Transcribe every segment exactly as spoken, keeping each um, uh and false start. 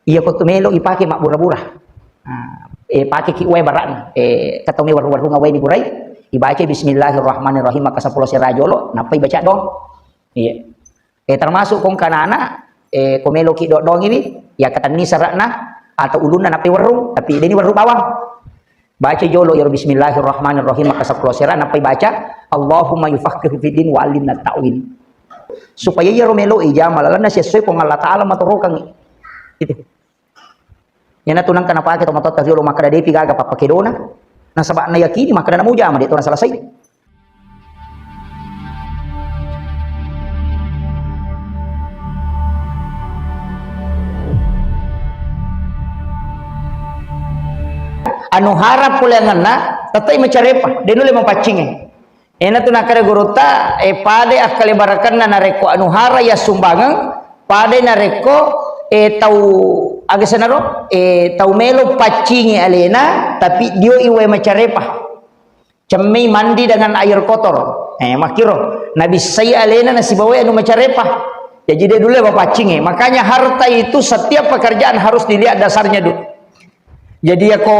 Iya ko tu melo ipake mabbura-bura. Nah, eh, pake ki wae bara'na. Eh, katau me warung-warung wae diburai. Ibaca bismillahirrahmanirrahim, maka sepuluh sera jolo, nappa ibaca doang. Iya. Eh, termasuk kong kanana, eh, ko melo ki do-, doang ini, ya katenni sera'na atau ulunna nappa werrung, tapi deni werrung bawang. Baca jolo iyaro bismillahirrahmanirrahim, maka sepuluh sera, nappa ibaca, Allahumma yufaqqihhu fid din wa allimna ta'wil. Supaya iyaro melo ijama lalenna sesuai Puang Allah Ta'ala matorokangngi. Gitu. Iyanatu nengka napake tomatoatta riolo makkeda depi gaga pappakedona, nasaba nayakini makkeda namujama, de to naselesai. Anu harap poleangenna, tettai macarepa, de nulle mapaccinge. Enatu nakkeda gurutta, eh, padai akkale barakenna narekko anu hara ya sumbangeng, padai narekko, eh, tau aga senaro, eh, tau melo paccingi alena, tapi dio iwae macarepa. Cemmei mandi dengan air kotor. Eh, makkiro. Nabissai alena nasibawai anu macarepa. Jadi de nulle mapaccingi. Makanya harta itu setiap pekerjaan harus dilihat dasarnya dulu. Jadi, yako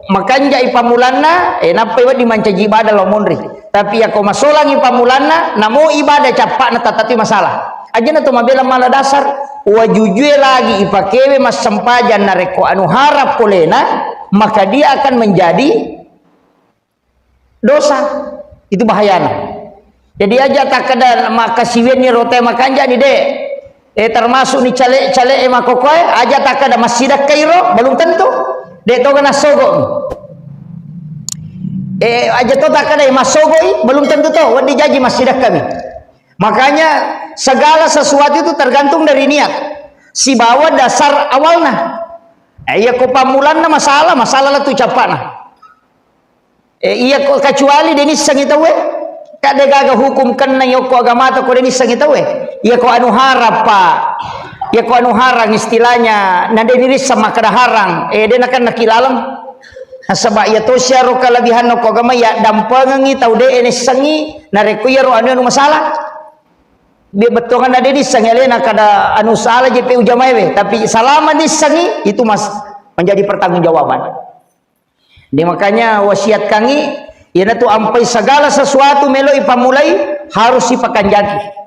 makanjai pammulanna, eh, nappai wedding mancaji ibadah lao monri. Tapi yako masolangi pammulanna, namo ibadah cappa'na, tatapi masalah. Ajana to mabela mala dasar, wajujue lagi ipakewe massempajang narekko anu harap polena, maka dia akan menjadi dosa. Itu bahayana. Jadi aja takkeda makkasiwianni rotae makanjani, de. Eh, termasuk ni cale-cale e makokoe, aja takkeda massidakkai ro, belum tentu. De toga nassogo. Eh, aja to takkeda massogoi, belum tentu to, wedding jaji massidakkami. Makanya segala sesuatu itu tergantung dari niat. Sibawa dasar awalna. Eh, iya ko pammulanna masalah, masalah latu cappana. Eh, iya ko kecuali de nissengi tauwe. Ka de gaga hukum kenna yokko agamata ko de nissengi tauwe. Iya ko anu harappa. Iya ko anu harang istilahnya, na de nirisseng makkeda harang. Eh, de nakenna ki laleng. Nasaba iya to siaro kelebihanna ko agama ya dampengengi tau de nissengi narekko iyaro anu, anu masalah. Be-, bettuanna de nissengi alena kada anu salah je pe ujamaewe, tapi salama nissengi itu mas menjadi pertanggungjawaban. Jadi makanya wasiatkangi, iyanatu ampai segala sesuatu meloi pammulai harus sipakanjaki.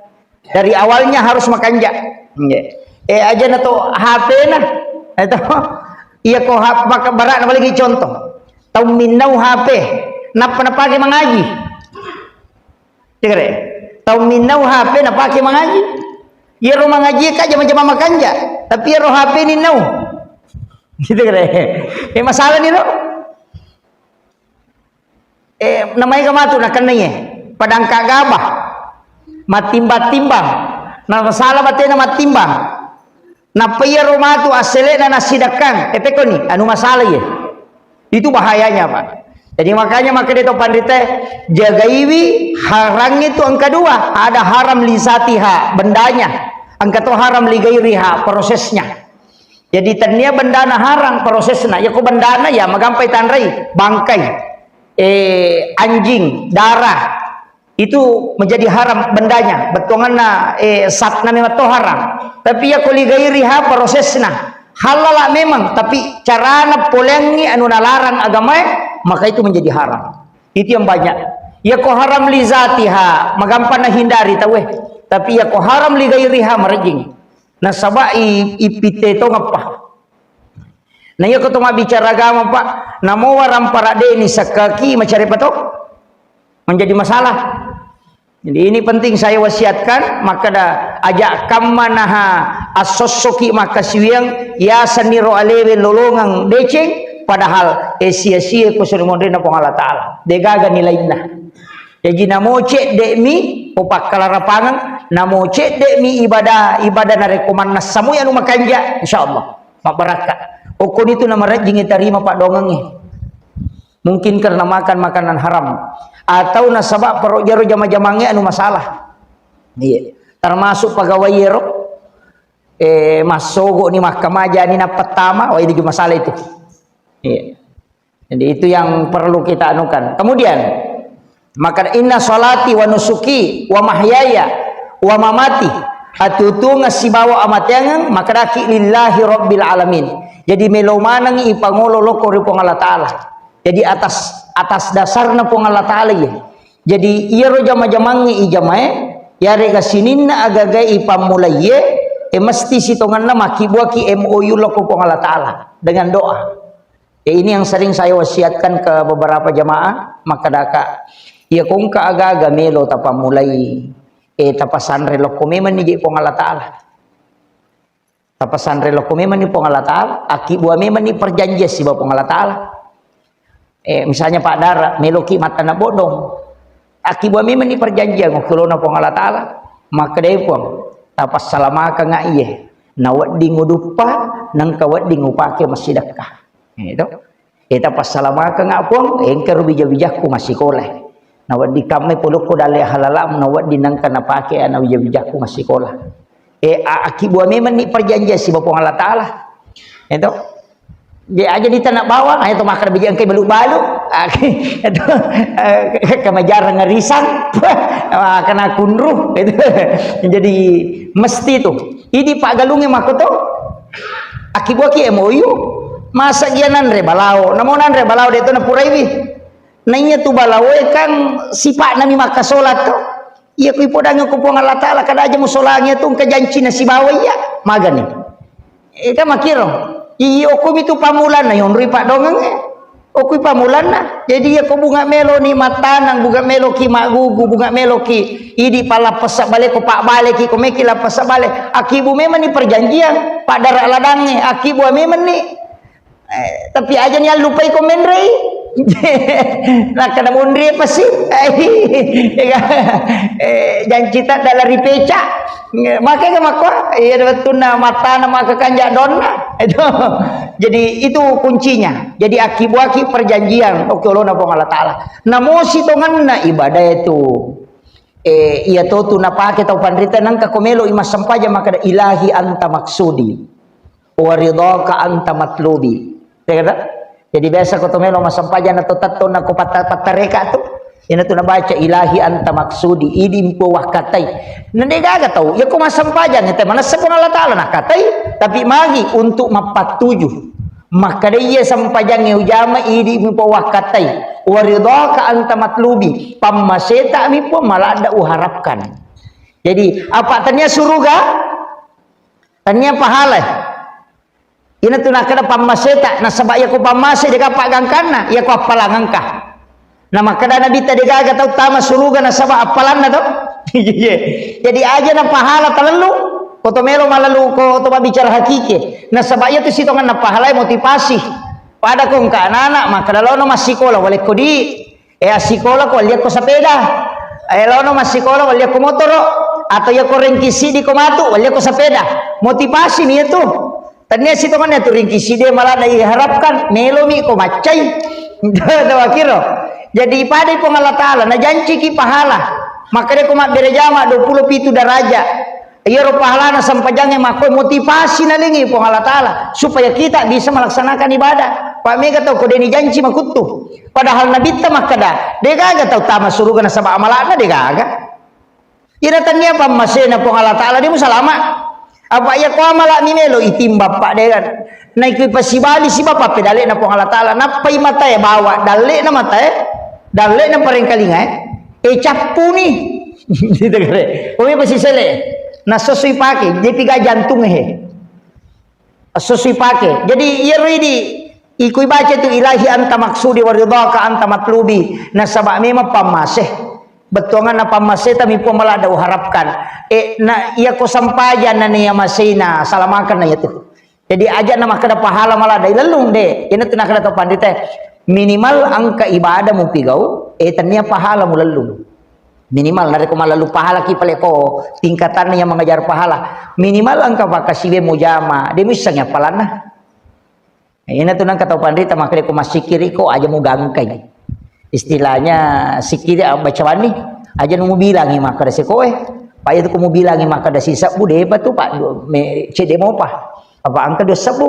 Dari awalnya harus makanja. Nggih. Eh, aja na to H P na. Itu iya ko ha-, maka barak na lagi contoh. Tau minnau H P, nappa napake mangaji. Tegere. Tau minnau H P napake mangaji. Iyaro mangaji ka jama-jama makanja, tapi iyaro H P ninnau. Gitu kere. Eh, masalah ni lo. Eh, namai ka matu nakennai, eh. Padangka gabah. Matimbang-timbang. Na masalah batena matimbang. Nappa iyaro matu assele'na nassidakkang. Eh, pekkoni, anu masalah iye. Itu bahayanya, Pak. Jadi makanya makkeda to panrita, jagaiwi harang itu engka dua. Ada haram li zatiha, bendanya. Engka to haram li gairiha, prosesnya. Jadi tennia bendana harang prosesna. Ya ko bendana ya magampai tanrai, bangkai, eh, anjing, darah. Itu menjadi haram bendanya. Bettuanganna, eh, satna memang to haram. Tapi ya ko li gairiha prosesna. Halala memang, tapi carana poleangngi anu nalarang agamae, maka itu menjadi haram. Itu yang banyak. Ya ko haram li zatiha, magampang nahindari tauwe. Tapi ya ko haram li gairiha, marejjing. Nasaba i-, ipite to ngappa. Na iya ko to mabbicara agama, Pak, namo warampara de ni sakkaki macare pato menjadi masalah. Jadi ini penting saya wasiatkan, makkeda aja kamma naha assossoki makkasiwiang, yasenni ro alewe lolongeng deceng, padahal eh sia-sia ko suri monrena Puang Allah Ta'ala. Degaga nilainna. Jaji namo cedde'mi, ko pakkalarapangeng, namo cedde'mi ibadah, ibadah narekko mannassamui anu makanja, insyaallah, mabbarakka. Okkonitu namarejjingi tarima paddoangengnge. Mungkin karena makan makanan haram. Atau nasaba perut jaro jama-jamangnge anu masalah. Iya. Termasuk pegawai ero, eh, massogo ni makkamaja ni nappa tama, wah, itu juga masalah itu. Iya. Jadi itu yang perlu kita anukan. Kemudian, maka inna salati wa nusuki wa mahyaya wa mamati. Atuotuongeng sibawa amateangeng, makkedaki lillahi rabbil alamin. Jadi melo maneng ipangolo lokko ri Puang Allah Ta'ala. Jadi atas, atas dasarna Puang Allah Ta'ala iya. Jadi iyaro jama-jamangnge ijamae, yarega sininna agagae ipammulaiye, e mesti sitongenna makkibbuaki M O U lokko Puang Allah Ta'ala dengan doa. E, ini yang sering saya wasiatkan ke beberapa jamaah, makkedaka, iya kongka aga-aga melo tapammulai, e, tapasanre lokko memenni je Puang Allah Ta'ala. Tapasanre lokko memenni Puang Allah Ta'ala, akkibbua memenni perjanjian siba Puang Allah Ta'ala. E, misalnya Pak Dara, meloki mattana bodong. Akkibbua memenni perjanjian okkolona Puang Allah Ta'ala. Makkedai Puang, tapassalamakengnga iye. Nawedding uduppa, nengka wedding upake massidekka. Itu. Ita passalamakengnga Puang, engkaro bija-bijakku massikola. Nawedding kamme polokko dalle halalamu, nawedding nengka napake ana bija-bijakku massikola. E, a-, akkibbua memenni perjanjian siba Puang Allah Ta'ala. Itu. Dia aja di tanah bawang, ayo to makan bija engkai balu-balu. Itu, e, kemajarang ngerisan. Wah, kena kunru. Itu. Jadi, mesti tu. Idi paggalungnge makkoto. Akkibuaki M O U. Masa gia nanre balao? Namo nanre balao de to napuraiwi. Naiya tu balaoe kan sipa'na mi makkasolat to. Iya kui podangi ko Puang Allah Ta'ala kada aja musolangi tu engka janci na sibawa iya. Magani. Eka makiro. Iyo kumi tu pamulanna yonroi padongengnge. Okui pamulanna. Jadi iya ko bunga melo ni matanang, bunga melo ki magugu, bunga melo ki idi palappessa bale ko pabale ki ko meki lappessa bale. Akibu memang ni perjanjian, padara ladangnge, akibu memang ni. Eh, tapi aja ni allupai ko menrei. Nakkada monri pasti. Eh, janci tak dalam ripeca. Makanya makko, iya wettunna matana maka kanja donna. Itu. Jadi itu kuncinya. Jadi akibuaki perjanjian, oke, olona Puang Allah Ta'ala. Namosi tongenna ibadah itu. Eh, iya to tu napake tau panrita nangka ko melo i massempajang makkada, "Ilahi anta maksudi, wa ridhaka anta matlubi." Ya kada? Jadi biasa ko to melo massempajang na to tatto na ko patta-, pattareka tu. Ina tu nabaca, "Ilahi anta maksudi, idi mpo wakkatai." Na de gaga tau, ya ko massempajang te manessa Puang Allah Ta'ala nakatai, tapi magi untuk mappattuju. Makkada iya sempajangnge ujama idi mupawakkatai. Wa ridhaka anta matlubi. Pammaseta mi Puang maladda uharapkan. Jadi, apa tania suruga? Tania pahala. Ina tu nakkada pammaseta, nasaba iya ko pammase deka paggangkanna, iya ko appalang engka. Na makkada Nabitta degaga tau tama suruga nasaba appalanna to. Iya. Jadi aja na pahala talellu, ko to melo malellu ko to mabbicara hakiki. Nasaba iya tu sitongenna pahala motivasi. Pada ko engka anak-anak makkada lono massikola walekko di. Eh, assikola ko walliakko sepeda. Eh, lono massikola walliakko motoro. Atau iya ko rengki sidi ko matu walliakko sepeda. Motivasi ni itu. Tania sitongenna tu ringki side malah diharapkan, melomi ko maccai. Tawakiro. Jadi padai Puang Allah Ta'ala, najanciki pahala. Makkada ko mabbere jama dua puluh pitu daraja. Iyaro pahalana sempajangnge makko motivasi nalengi Puang Allah Ta'ala supaya kita bisa melaksanakan ibadah. Pak mega tau ko deni janci makuttu. Padahal Nabitta makkada, degaga tau tama suruga nasaba amalana degaga. Ina tania pammasena Puang Allah Ta'ala, de musalama. Apa iya ko amala mi melo itimbang, Pak, de kan. Naikui pasibali siba pappedalena Puang Allah Ta'ala. Nappai matae bawa, dallena matae, dallena parengkalingae. E cappuni. Gitu kare. Umi pasisele. Nasosui pake, jepi ga jantung he. Esso sipake. Jadi, iyaro idi, iko ibaca tu, "Ilahi anta maksudi wa ridhaka anta matlubi." Nasaba memang pammase. Bettuanganna pammaseta mi Puang maladda uharapkan. E, na, iya ko sampajang na nia masena, salamakan na iya tu. Jadi, aja na makkada pahala maladda ilellung de. Ina tu nakkada to pandita. Minimal engka ibadah mupigau, e, tania pahala mulellung. Minimal narekko malellu pahalaki pale ko tingkatanna yang mengejar pahala. Minimal engka pakkasiwe mujama, de muissengi appalanna. Ina tu nangka tau panrita makkeda ko massikiri ko aja mugangkai. Istilahnya sikiri, ah, bacawanni, aja nu mubilangi makkeda sekoe. Pak itu ko mubilangi makkeda sisebbu depa tu Pak, du-, me, cedde mopa. Apa engka dua sebbu.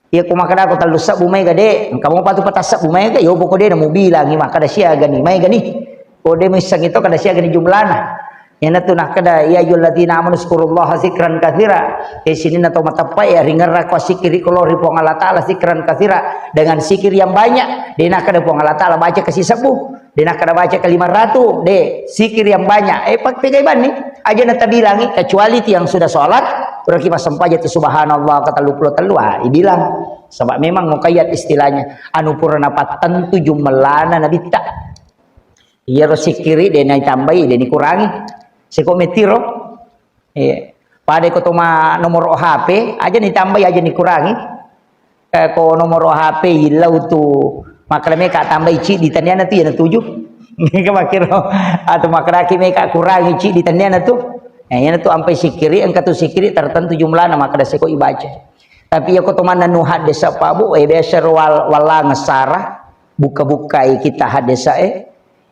Iya ko makkeda ko tellu sebbu maega de, engka mopa tu pata sebbu maega, yo poko de namubilangi makkeda siagani maegani. Ko de missengi to kada siagani jumlana. Iyanatu nakkeda, "Ya ayyuhalladzina amanu dzkurullaha dzikran katsira." Eh, sininna tau mateppa, ya, ringerrako sikkiri ko lao ri Puang Allah Taala dzikran katsira, dengan zikir yang banyak. De nakkeda Puang Allah Taala baca ke sisebbu, de nakkeda baca ke lima ratu, de, zikir yang banyak. Eh, pak-, pegai banni, aja natabilangi, kecuali tiang sudah sholat, berarti pas sempajang tu subhanallah ke tellu pulo tellu, ah, ibilang. Sebab memang muqayyad istilahnya, anu pura napattentu jumellana nabitta. Iyaro sikkiri de naitambai, de nikurangi. Seko metiro. Iya. Pada ko toma nomor H P, aja nitambai, aja nikurangi. Eh, ko nomor H P illau tu makkeda meka tambai ciddi, taniana tu iyana tuju. Meka makkiro. Atau makkeda ki meka kurangi ciddi, taniana tu. Eh, iyana tu ampai sikkiri, engka tu sikkiri tertentu jumlahna makkeda seko ibaca. Tapi iya ko tomanna nu haddesa pabu, eh, biasa ro wal-, wallang sara, buka-bukai kita haddesa, eh.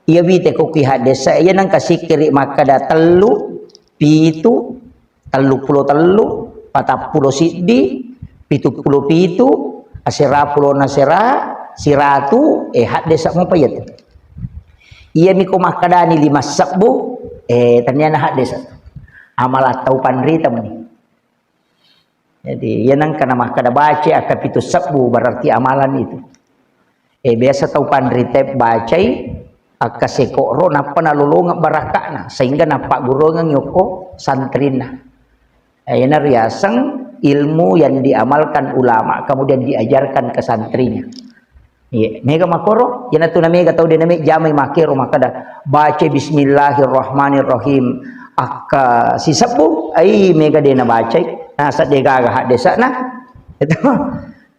Iya wite ko ki haddesa, iya nengka sikkiri makkeda tellu, pitu, tellu pulo tellu, patappulo siddi, pitu pulo pitu, asera pulo nasera, siratu, eh, haddesa mopa iyatu. Iya mi ko makkedani lima sebbu, eh, taniana haddesa. Amala tau panrita meni. Jadi, iya nengka namakkeda baca akka pitu sebbu, berarti amalan itu. Eh, biasa tau panrita bacai akka sekoro, nappa nalolongeng barakakna, sehingga nappagguruangengngi okko santrina. Eh, iyana riaseng ilmu yang diamalkan ulama, kemudian diajarkan ke santrinya. Iya, mega makoro, iyanatu na mega tau de name jamai makero makkeda, "Baca bismillahirrahmanirrahim." Akka sisebbu, ai mega de nabacai. Nasa de gaga haddesana. Itu.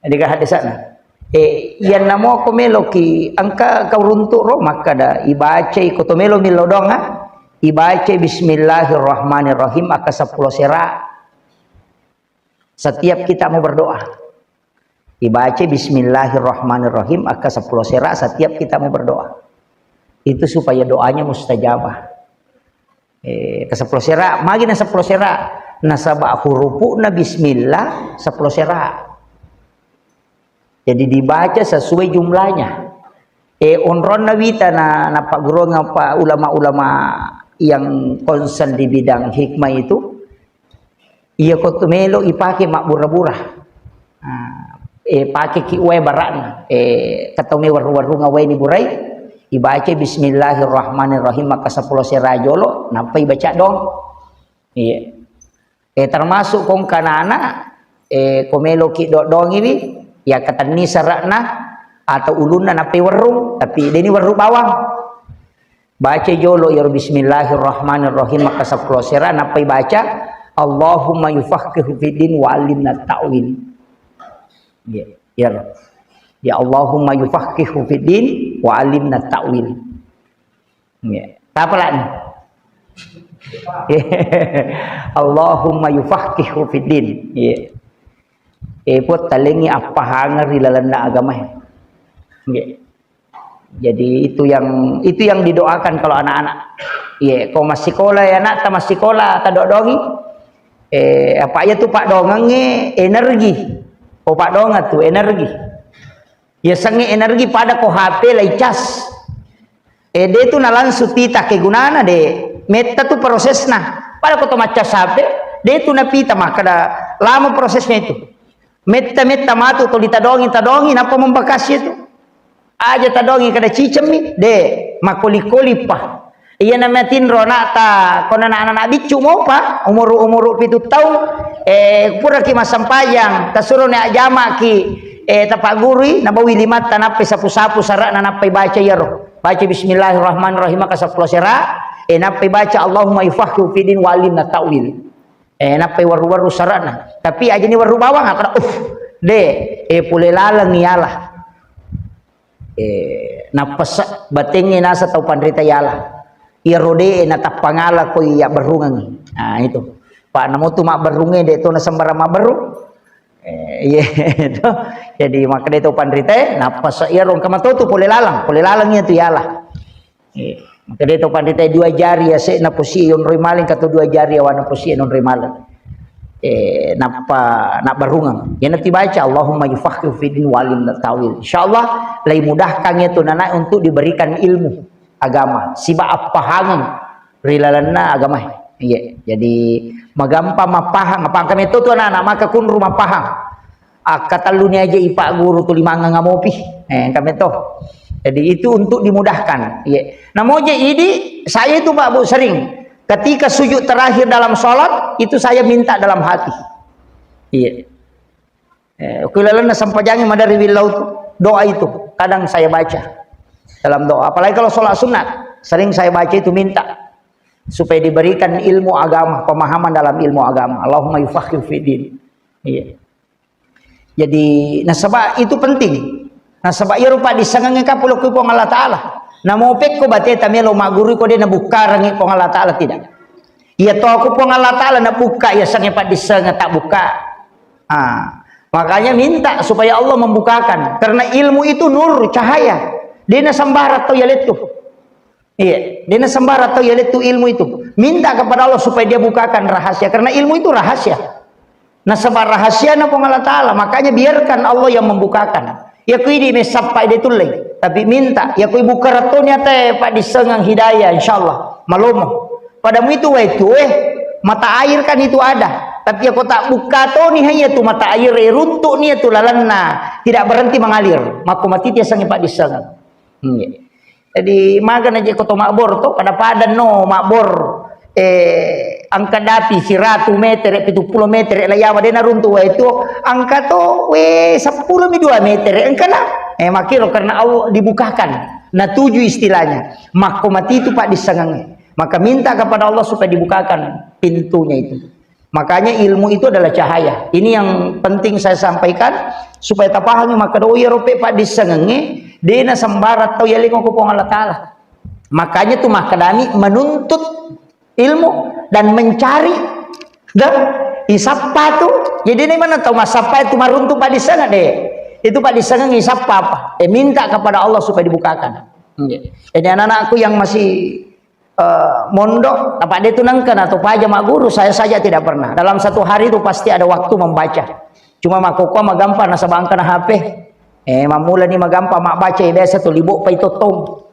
De gaga haddesana. Eh, iyanna moko meloki engka kau runtuk ro makkeda, ibacai ko to melo millau doang, ah. Ibacai bismillahirrahmanirrahim akka seppulo sera. Setiap kita mau berdoa. Dibaca bismillahirrahmanirrahim akka seppulo sera setiap kita mau berdoa. Itu supaya doanya mustajabah. Eh, ke seppulo sera, magi na seppulo sera. Nasaba hurupu'na bismillah seppulo sera. Jadi dibaca sesuai jumlahnya. Eh, onronna wita na, nappagguruang apa ulama-ulama yang concern di bidang hikmah itu, iya ko tu melo ipake mabbura-bura. Nah, eh, pake ki wae bara'na. Eh, katau me warru-warrunga wae ni burai, ibaca bismillahirrahmanirrahim maka seppulo sera jolo, nappa ibaca dong. Iya. Eh, termasuk kongkanana, eh, ko melo ki dodongiwi, ya katenni sara'na atau ulunna nappa iwerrung, tapi deni werru bawang. Baca jolo iyaro bismillahirrahmanirrahim maka seppulo sera, nappai baca, "Allahumma yufaqihu fiddin wa allimna ta'wil." Ya, iyaro. Ya, "Allahumma yufaqihu fiddin wa allimna ta'wil." Ya. Tapa lani? Allahumma yufaqihu fiddin. Ya. Eh, put talengi appahangeng ri lalenna agama. Ya. Jadi itu yang, itu yang didoakan kalau anak-anak. Iya, ko massikola ya anak ta massikola ta dodongi. Eh, apa iya tu padongengnge energi. Ko padongeng tu energi. Ya sengnge energi pada ko H P lai cas. Eh, de tu na langsung pita kegunana de. Metta tu prosesna. Pada ko to maccas H P, de tu na pita makkeda lama prosesnya itu. Metta-metta matu toli tadongi, tadongi, nappa membakasi itu. Aja tadongi kada cicemmi, de, makoli-koli pa. Iya nama tinro anakta, kona anak-anak biccu mopa, umuru-umuru pitu taung, eh, puraki massempajang, tasuroni ajamaki, eh, tapaggurui, nabawi limatta, nappai sapu-sapu sara'na, nappai baca iyaro. Baca bismillahirrahmanirrahim, maka seppulo sera, eh, nappai baca Allahumma yufaqihu fiddin wa allimna ta'wil. Eh, nappai werru-werru sara'na. Tapi aja ni werru bawang, akkeda, "Uff, de, eh, pole laleng iala." Eh, nappasa batengnge nasa tau panrita iala. Iyaro de, eh, natappa ngala ko iya berrungengi. Nah, itu. Pak, namo tu mabberrunge de to na sembarang mabberru. Eh, iya, itu. Jadi, makkeda tau panrita, eh, nappasa iyaro engka matotu pole laleng, pole laleng iya tu iala. Eh, maka de to panrita dua jari ya se na posi onroi maleng, kato dua jari awana posi onroi maleng. Eh, nappa, nabbarungeng. Yana tibaca, "Allahumma yufaqihu fiddin wa alimna ta'wil." Insyaallah, lai mudahkan ya tu nana untuk diberikan ilmu agama. Siba appahangeng. ri lalenna agamae. Iya, jadi magampang mappahang, apa engka metto tu anak-anak maka kunru mappahang. Akkatelluni aja ipagguru tu limangngang amopi. Eh, engka metto. Jadi itu untuk dimudahkan. Iya. Namoje idi, saya itu Pak Bu sering ketika sujud terakhir dalam sholat itu saya minta dalam hati. Iya. Eh, ku lalenna sempajangi madari willau tu, doa itu kadang saya baca dalam doa. Apalagi kalau sholat sunat, sering saya baca itu minta supaya diberikan ilmu agama, pemahaman dalam ilmu agama. Allahumma yufaqqihhu fid din. Iya. Jadi nasaba itu penting. Nasaba iyaro paddissengengnge kapulokku Puang Allah Taala. Namo pekko bateta melo magguru ko de nabukkarangi Puang Allah Taala, tidak. Iya to aku Puang Allah Taala nabukka iya sengnge paddissengengnge tak bukka. Ah, makanya minta supaya Allah membukakan. Karena ilmu itu nur, cahaya. De nasembarang tau yalettu. Iya, de nasembarang tau yalettu ilmu itu. Minta kepada Allah supaya dia bukakan rahasia. Karena ilmu itu rahasia. Nasaba rahasiana Puang Allah Taala, makanya biarkan Allah yang membukakan. Ya ku idi messappa de tullei, tapi minta, ya ku buka rattoni ate paddissengeng hidayah, insyaallah malomo. Padamu itu wae tuwe, mata air kan itu ada. Tapi ya ko tak buka toni hanya tu mata air, eh, runtuk nia tu lalenna, tidak berhenti mengalir. Makko matiti asengnge paddissengeng. Hmm, iya. Jadi magana je ko to mabbor to, pada-pada no mabbor, eh, angka dapi siratu metere, pitu pulo metere, la yawa de naruntu wae tuo, angka to we seppulo mi dua metere, engka na. Eh, makiro karena Allah dibukakan. Nah, tuju istilahnya. Makko mati itu paddissengengnge. Maka minta kepada Allah supaya dibukakan pintunya itu. Makanya ilmu itu adalah cahaya. Ini yang penting saya sampaikan supaya tapahangi, maka do iya rope paddissengengnge, de nasembarang tau yalengo ko Puang Allah Taala. Makanya tu makkedami menuntut ilmu dan mencari dan isappa tu. Jadi ini mana tau massappa itu maruntu paddissengeng de. Itu paddissengeng isappa apa? Eh, minta kepada Allah supaya dibukakan. Iya. Jadi anak-anakku yang masih eh, mondok, apa de tu nengka na to paja magguru, saya saja tidak pernah. Dalam satu hari itu pasti ada waktu membaca. Cuma makkokkoe magampang nasaba engka na H P. Eh, mammula ni magampang mabbaca, eh, biasa tuli boppa i tottong.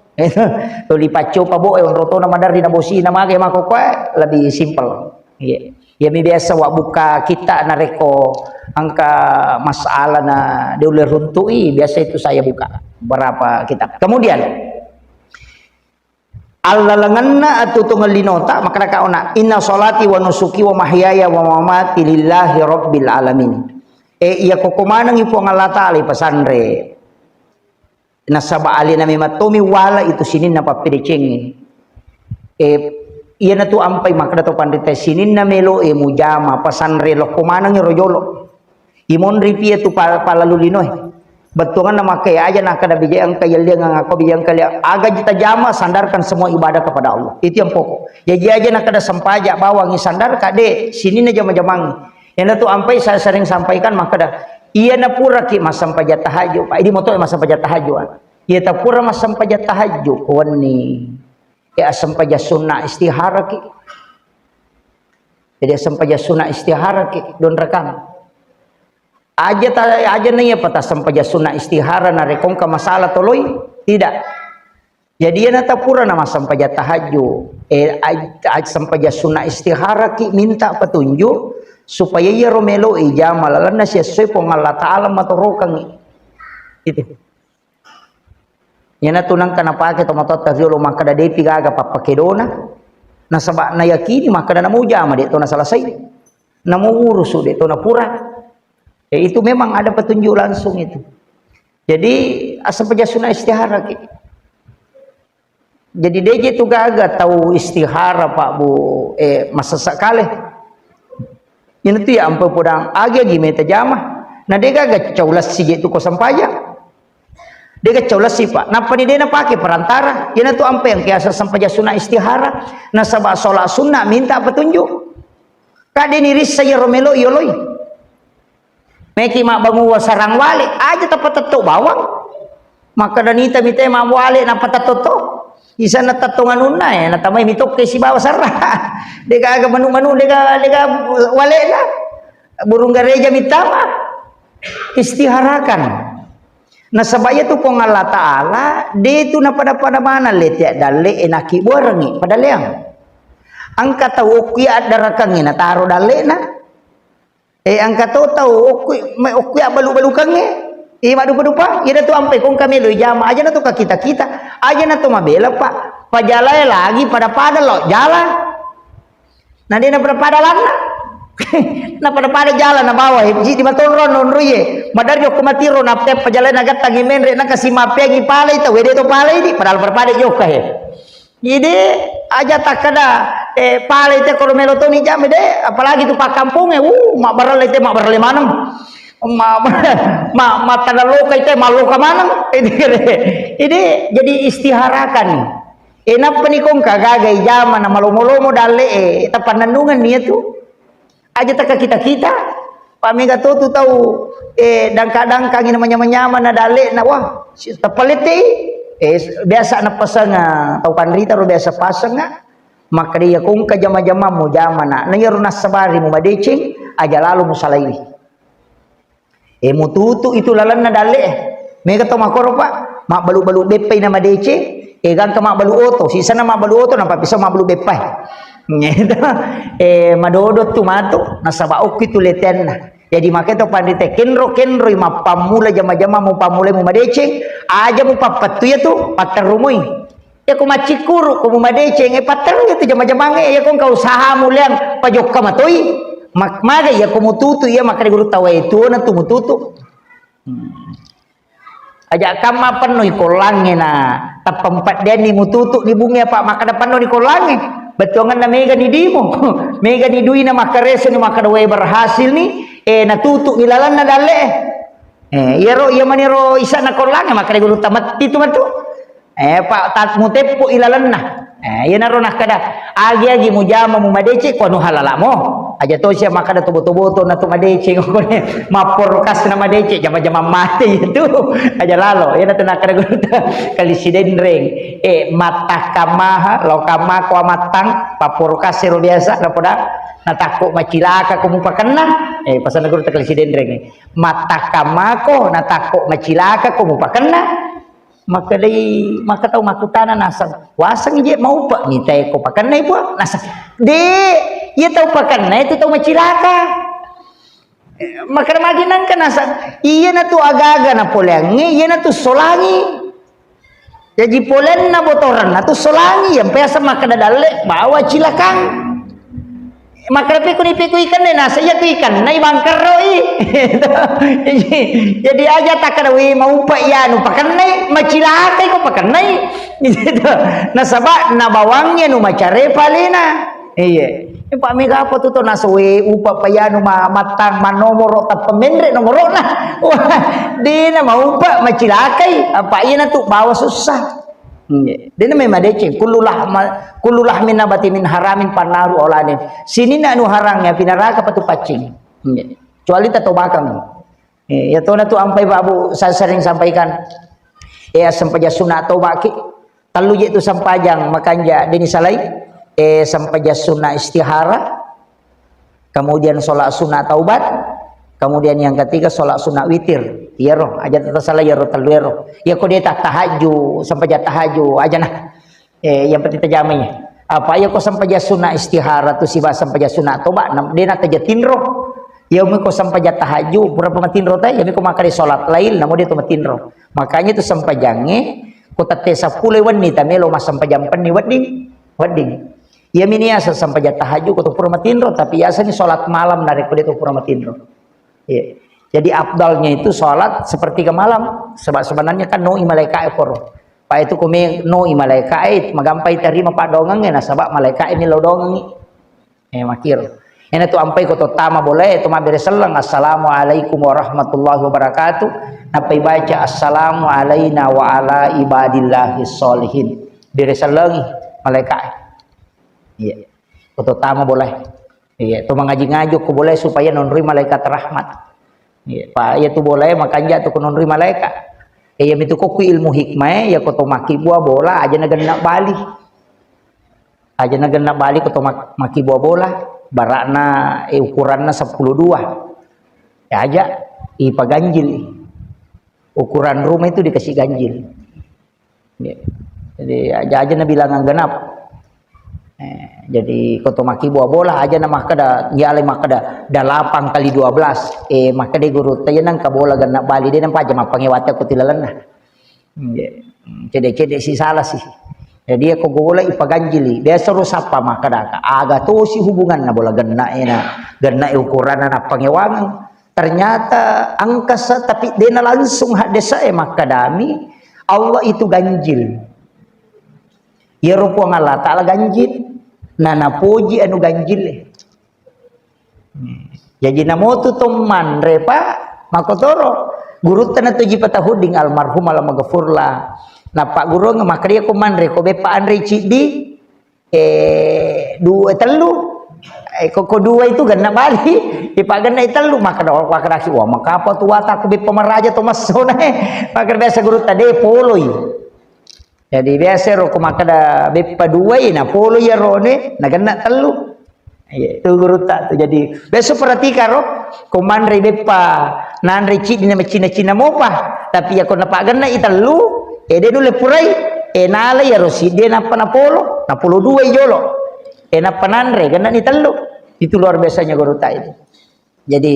Tuli paccopa bo, eh, onrotona maderri na bosi na mage makkokkoe, eh, lebih simpel. Iya. Iya mi biasa wa buka kita narekko engka masalah na de ulle runtui, biasa itu saya buka berapa kitab. Kemudian Allalengenna atuo-tuongeng linota, makkeda kaona, "Inna sholati wa nusuki wa mahyaya wa mamati lillahi rabbil alamin." Eh, iya koko manengi Puang Allah Taala ipasanre. Nasaba alena memang tomi wala itu sininna pappedecengnge. Eh, iyanatu ampai makkeda to panrita sininna melo e mujama pasanre lokko manengi ro jolo. Imonri pie tu pa-, palalu linoe. Bettuanganna makkeda aja nakkeda bija engka yelliang ngako bija engka lia-, aga ji tajama, sandarkan semua ibadah kepada Allah. Itu yang pokok. Jaji aja nakkeda sempaja bawang isandarka de, sininna jama-jamangi. Iyanatu ampai saya sering sampaikan makkeda, iyana puraki massempaja tahajud, Pak. Idi moto massempaja tahajud, ah. Iya tapura massempaja tahajud, wenni. Ya assempaja sunna istihara ki. Jadi assempaja sunna istihara ki, donrakang. Aja ta-, aja na iya pata sempajang sunna istihara narekko engka masalah toloi? Tidak. Jadi iyana tapura na massempajang tahajud, eh, aj-, aj-, sempajang sunna istihara ki minta petunjuk supaya iyaro melo ijama lalenna siessoe Puang Allah Taala matorokangngi. Itu. Iyanatu nengka napake tomatoatta riolo makkeda depi gaga pappakedona. Nasaba nayakini makkeda namo ujama de to nasalasai. Namo urusu de to napura. Ya, itu memang ada petunjuk langsung itu. Jadi asal peja sunna istihara ki. Jadi deje tu gaga tau istihara Pak Bu, eh, masessa kale. Ina tu ya ampe podang agi-agi meta jama. Na de gaga cau lassi je tu ko sempajang. De gaga cau lassi Pak. Nappa ni de napake perantara. Ina tu ampe yang kiasa sempajang sunna istihara. Nasaba sholat sunna minta petunjuk. Kade ni rissa iyaro melo yoloi. Meki mabbanguwa sarang wale, aja tapatetto bawang. Makkeda nita mite mabbu wale napatetto to. Isanna tettong anunna, eh, natamai mitokke sibawa sarra. Dega aga manu-manu, dega, dega walena. Burung gareja mitama. Istiharakan. Nasaba iyatu Puang Allah Taala, de tu napada-pada maneng lete dalle e nakibbuarengngi padalleang. Engka tau okki addarakengnge nataro dalle'na. Eh, engka to tau okki, me-, okki abbalu-balukengnge. Eh, maddupa-dupa, iyana tu ampai kongka melo ijama, aja na to kakita-kita, aja na to mabela, Pak. Pajalae lagi pada-pada lo jala. Na de na pada-pada lanna. Na pada-pada jala na bawa, eh, ji di matonro nonroie. Madari okko matiro na pe pajalae na gattang menre na kasi mapeangi palai tau, wede to palai di, padahal pada-pada jokka, eh. Jadi, aja takkeda, eh, pale te koro melo toni jame de, apalagi tu pakkampongnge, uh, mabbarelle te, mabbarelle maneng. Ma-, ma-, mattadalloka te, malloka maneng. Jadi, jadi istiharakan. Eh, nappa ni kongka gaga ijama na malomo-lomo dalle, eh, tapannennungan ni tu. Aja taka kita-kita. Pak mega to tu tau, eh, dangka-dangkangi na manyama-nyama na dalle na, wah, si-, tapalette i. Eh, s-, biasa na pasang, ah, tau panrita ro biasa pasang, ah. Makkeda iya kongka jama-jamamu jama na. Na iyaro nassabari mu madeceng, aja lalo musalaiwi. Eh, mututu itu lalenna dalle, eh. Mega to makoro, Pak. Mabbalu-balu beppai na madeceng, eh, gangka mabbalu oto. Sisana mabbalu oto, nampa pisau mabbalu beppai. Gitu. Eh, madodo tu matu, nasaba okki tu letenna. Jadi, makanya to panrita kenro-kenroi mappammula jama-jama mupammulai mu madeceng, aja mupappattu iya tu, patterrumoi. Iya ko maccikkuru, ko mumadeceng, eh, patterru iya tu jama-jamangnge, iya ko engka usahamu leang pajokka matoi. Mak-, maga iya ko mututu, iya makkeda guru tawwa e tuona tu mututu. Hmm. Aja kamma pennoi kollangnge na tappa mpeddeanni mututu ni bunge apa makkeda pennoni kollangnge. Bettuangenna mega ni dimo, mega ni duina makkareseni makkeda wae berhasil ni, eh, natutu ni lalenna dalle. Eh, iyaro, iya maniro isana kollangnge makkeda guru tamatti tu matu. Eh, pa tat muteppo ilalenna. Eh, iyanaro nakkeda, agi-agi mujama mu madeceng, ko anu halalamo. Aja to sia makkeda tobo-tobo to na tu madeceng, mapporo kas na madeceng, jama-jama mate itu. Aja lalo, iyana tu nakkeda guru ta, kali sidenreng. Eh, mattakkamaha, lao kamako amattang, papporo kas ero biasa, napoda, natakko macilaka ko mupakenna. Eh, pasanna guru ta kali sidenreng. Mattakkamako, natakko macilaka ko mupakenna. Makkedai, maka tau makkutana naseng, "Waseng je maupa mitae ko pakennai, Puang?" Naseng, "De, iya tau pakennai tu tau macilaka." Makkeda magi nangka naseng, "Iyana tu agaga napoleangnge, iyana tu solangi." Jaji polenna botorenna tu solangi, yang biasa makkeda dalle bawa cilakang. Makkeda pekuni peku ikanna, nasa iya ku ikanna, ibangkerroi. Jadi aja takkeda, "Wi, maupa iya nu pakennai, macilakai ko pakennai." Gitu. Nasaba nabawangngi nu macare palena. Iya. Pak mega apa tu to nasa, "Wi, upa pa iya nu ma-, mattang manomoro tappa menre nomorona." Wah, dena maupa macilakai. Apa iya na tu bawa susah. Nggih. Dena memang deceng. Kullu lahma-, kullu lahmin nabati min haramin pannaru aulanin. Sininna anu harang ya pinaraka patu paccing. Nggih. Kecuali tatobakang. Eh, ya tona tu ampai Pak Bu, saya sering sampaikan. Eh, sempajang sunat tobaki. Tellu je tu sempajang makanja deni salai. Eh, sempajang sunat istihara. Kemudian sholat sunnah taubat, kemudian yang ketiga sholat sunnah witir. Iyaro, aja tata salah iyaro tellu ero. Ya ko de tahajud, sempajang tahajud, aja nah. Eh, yang penting tajamai. Apa ya ko sempajang sunnah istihara tu siba sempajang sunnah toba, nam-, de na taja tinro. Ya mi ko sempajang tahajud, berapa matinro tai? Ya mi ko makare sholat lail, namo de tu matinro. Makanya tu sempajange, ko tette seppulo wenni tamelo mas sempajang penni wedding, wedding. Iya mini asa sempajang tahajud ko to pura matinro, tapi asa ni sholat malam narekko de to pura matinro. Iya. Jadi afdalnya itu sholat sepertiga malam. Sebab sebenarnya kan noi malaika e poro. Pa itu kumi noi malaika e magampai terima pak dongang e nasaba malaika e milo dongang e. Eh, makir. Ena tu ampai ko to tama boleh to mabbere selleng. Assalamualaikum warahmatullahi wabarakatuh. Nappai baca assalamu alaina wa ala ibadillahi sholihin. Bere sellengi malaika e. Iya. Ko to tama boleh. Iya, to mangaji-ngaji ko boleh supaya nonroi malaikat rahmat. Iya, pa iya tu boleh makanja tu ko nonroi malaikat. Iya mitu kokku ilmu hikmah ya ko to makkibua bola aja na genna bali. Aja na genna bali ko to mak-, makkibua bola, barakna eh, ukuranna sepuluh dua. Ya aja ipaganjil. Ukuran rumah itu dikasih ganjil. Nggih. Jadi aja-aja nabilangang genap. Eh, jadi ko to makkibua bola aja na makkeda, yale makkeda delapan kali dua belas. Eh, makkeda gurutta, iya nengka bola genna bali, de nampa aja mappangewate ko tilalenna. Iya. Hmm, cede-cede si salah sih. Jadi ko bola ipaganjili, biasa ro sappa makkeda, aga tosi hubunganna bola genna ena, genna ukuranna nappangewangeng. Ternyata angkasa, tapi dena langsung haddesa e makkedami, Allah itu ganjil. Iyaro Puang Allah Ta'ala ganjil, na napoji anu ganjil e. Jaji namotu to manre, Pak, makkotoro. Gurutta na Toji Patahudin almarhum alamaghfurlah. Napaggurung makkeda ko manre, ko beppa anre ciddi, eh, dua, tellu. Eh, ko, ko dua itu genna bali, ipagenna tellu, makkeda, makkedaki, wah, makapa tu wata ku beppa maraja to massona, eh. Makkeda biasa gurutta, de poloi. Jadi biasa ro ko makkeda beppa duai, na polo iya rone, na genna tellu. Iya, itu gurutta tu. Jadi biasa perhatikan ro, ko manre beppa nanre ciddi na macina-cina mopa. Tapi ya ko napagenna i tellu, e de nulle purai, e nala iya ro siddi nappa napolo, napolo dua i jolo. E nappa nanre, genna ni tellu. Itu luar biasanya gurutta itu. Jadi,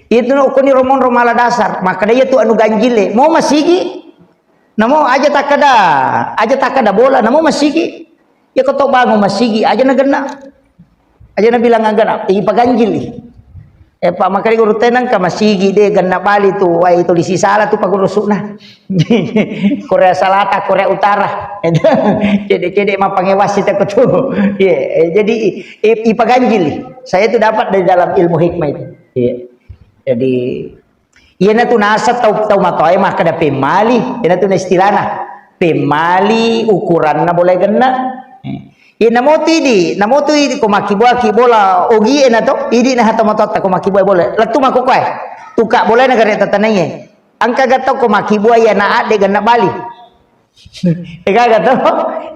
itu no koni romonro mala dasar. Makkeda iya tu anu ganjile. Mau masigi? Namo aja takkeda, aja takkeda bola, namo masigi. Ya ko to bangun masigi, aja na genna. Aja na bilang genna, ipaganjili. Eh, Pak, makkeda gurutta nengka masigi de genna bali tu, wai tulisi salah tu pagurusuna. Korea Selatan, Korea Utara. Cede-cede mappangewasi tako tu. Iya, eh, jadi i-, i-, ipaganjili. Saya itu dapat dari dalam ilmu hikmah itu. Iya. Jadi, iyana tu naseng tau, tau matoae makkeda pemmali, iyana tu na istilahna. Pemmali ukuranna bola genna. Eh. Iyana mo tu idi, namo tu idi ko makkibuaki bola ogi e na to, idi na hata matoatta ko makkibua bola. Lettu makkokoe. Tuka bola na gare tatanaiye. Engka ga tau ko makkibua iya na adde genna bali. Ega ga to?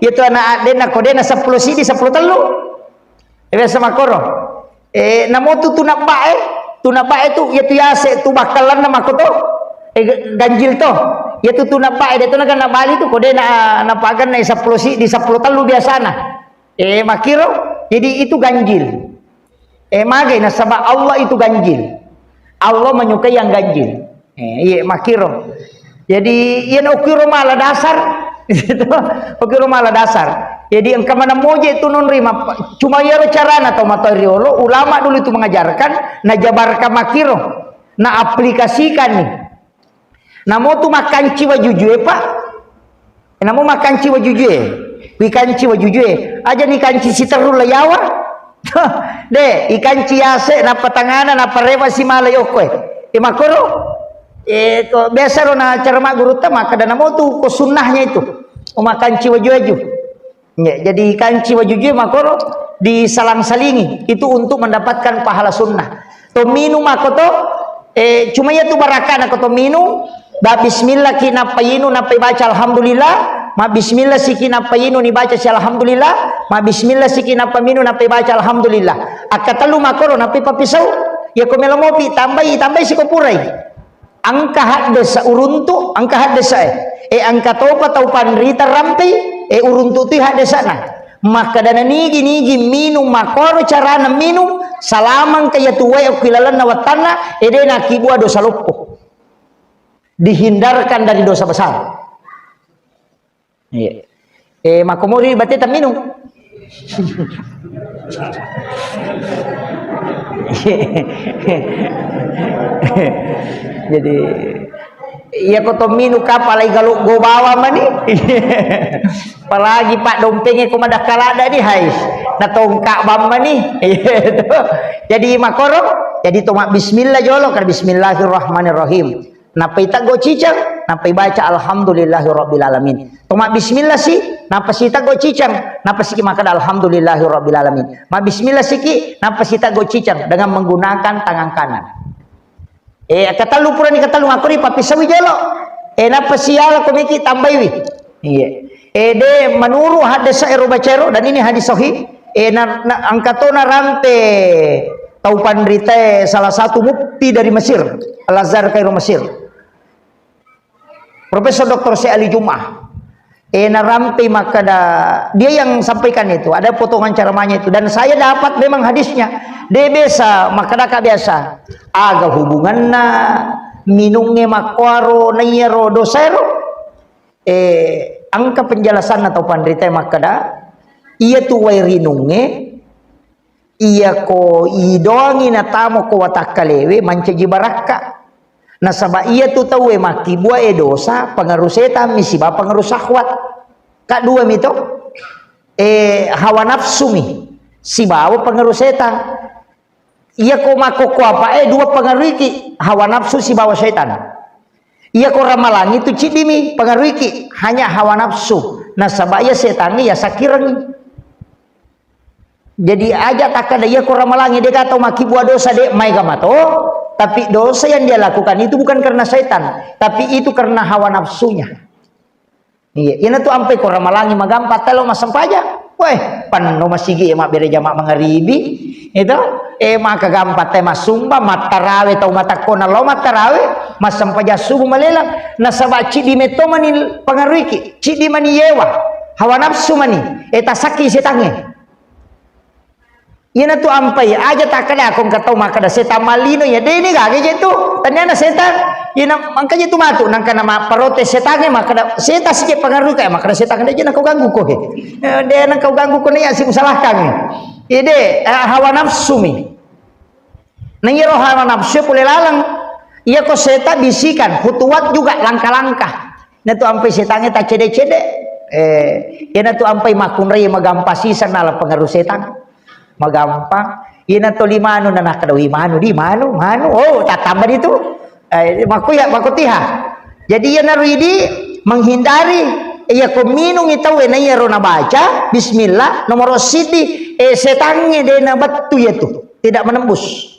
Iya tu ana adde na kode na seppulo sidi, seppulo tellu. E, biasa makkoro. E, namo tu tunabbae, tunabbae tu, iya tu yase tu bakkalanna makko to. E, ga-, ganjil to. Iya tu tunabbae de to na genna bali tu, kode na, na paganna seppulo sidi, seppulo tellu biasana. E, makkiro, jadi itu ganjil. E, magai nasaba Allah itu ganjil. Allah menyukai yang ganjil. E, iya, makkiro. Jadi, iya na ukkiro mala dasar. Gitu. Ukkiro mala dasar. Jadi, engka mana moje tu non rima. Cuma iyaro carana tau matoa riolo, ulama dulu itu mengajarkan, najabarkan makkiro. Na aplikasikan nih. Namo tu makkanci wajujue, Pak. Namo makkanci wajujue. Wikanci wajujue. Aja ni kanci siterru la yawa. De, ikanci yase, nappa tangana, nappa rewa si mala yokkoe. E makkoro. E, ko biasa ro na cara maggurutta makkeda namo tu ko sunnahnya itu. O makkanci waju-waju. Ya, jadi kanci wajujue makoro disalang-salingi. Itu untuk mendapatkan pahala sunnah. To minum ako to, eh, cuma iya tu barakana ko to minum, ba bismillah ki nappa yinu nappa ibaca alhamdulillah, ma bismillah siki nappa yinu ni baca si alhamdulillah, ma bismillah siki nappa minum nappa ibaca alhamdulillah. Akka tellu makoro nappa ipapisau, ya ko melo mopi tambai, tambai siko purai. Engka haddesa uruntu, engka haddesa e. E, engka topa tau panrita rampei, e, uruntu tu haddesana. Makkeda na nigi-nigi minum, makkoro carana minum, salamangka iya tuwae okki lalenna wattanna, e, de nakkibua dosa loppo. Dihindarkan dari dosa besar. Iya. Eh, makkomori batte tamminung. Jadi, iya ko to minung kapalai galo go bawa mani. Apalagi pak dompenge ko madakkalada ni hai. Na tongka bamba ni. Iya to. Jadi makoro, jadi to ma bismillah jolo kan bismillahirrahmanirrahim. Nappa iteggo ciceng, nappa ibaca alhamdulillahi rabbil alamin. Toma bismillah si, nappa si teggo ciceng, nappa si makkeda alhamdulillahi rabbil alamin. Ma bismillah siki, nappa si teggo ciceng dengan menggunakan tangan kanan. Eh, katellu purani katellu makkori pappisawi jolo. Eh, nappa si ala komiki tambaiwi. Iya. Eh, de menurut hadis ero bacero dan ini hadis sahih. Eh, na, na, angkatona rampe tau panritae salah satu mufti dari Mesir, Al-Azhar Kairo Mesir. Profesor Doktor Syekh Ali Jum'ah. Eh, narampe makkeda, dia yang sampaikan itu, ada potongan ceramahnya itu. Dan saya dapat memang hadisnya. De biasa, makkeda ka biasa. Aga hubunganna minungnge makkuaro, naiyaro dosaero? Eh, engka penjelasanna tau panrita makkeda, iya tu wae rinungnge, iyako idoangi natamo ko watakkalewe, mancaji barakka. Nasaba iya tu tauwe makkibuae dosa, pengaruh setan mi siba pengaruh syahwat. Ka dua mi to. Eh, hawa nafsu mi sibawa pengaruh setan. Iya ko makkokko apa, eh, dua pengaruh iki, hawa nafsu sibawa setan. Iya ko ramalangi tu ciddi mi pengaruh iki, hanya hawa nafsu. Nasaba iya setan iya sakirengi. Jadi aja takkada iya ko ramalangi, de gaga tau makkibua dosa, de, maega mato, tapi dosa yang dia lakukan itu bukan karena setan, tapi itu karena hawa nafsunya. Iya, ina tu ampai ko ramalangi magampa telo massempajang. Weh, penno masigi e mabbere jama mangaribi. Itu, eh, maka gampa te massumba, mattarawe tau matakkona lo mattarawe, massempajang subuh malelang. Nasaba ciddi metto mani pengaruh iki, ciddi mani yewa, hawa nafsu mani, eh, tasakki setangnge. Iyana tu ampai, aja takkada ko engka tau makkada setan mallino, iya deni gaga je tu. Taniana setan, iyana mangka je tu matu, nangka nama protes setangnge makkada setan sije pengaruh kayak makkada setan de je nangka ganggu ko he. Eh, de nangka ganggu ko ne ya si usalahkan. Ide, eh, hawa nafsu mi. Nah, iyaro hawa nafsu pole laleng. Iya ko setan bisikan, khutuwat juga langkah-langkah. Nah tu ampai setangnge taccede-cede. Eh, iyana tu ampai makkunrai magampa sisa nala pengaruh setan. Magampang. Iyana to limanu, na nakkeda, "Wi, manu di, manu, manu." Oh, tattamba di tu. Eh, makku ya, makku tiha. Jadi iyana ridi menghindari, iya ko minungi tau, eh, na iyaro nabaca bismillah nomor siddi, eh, setangnge de na bettu ya tu, tidak menembus.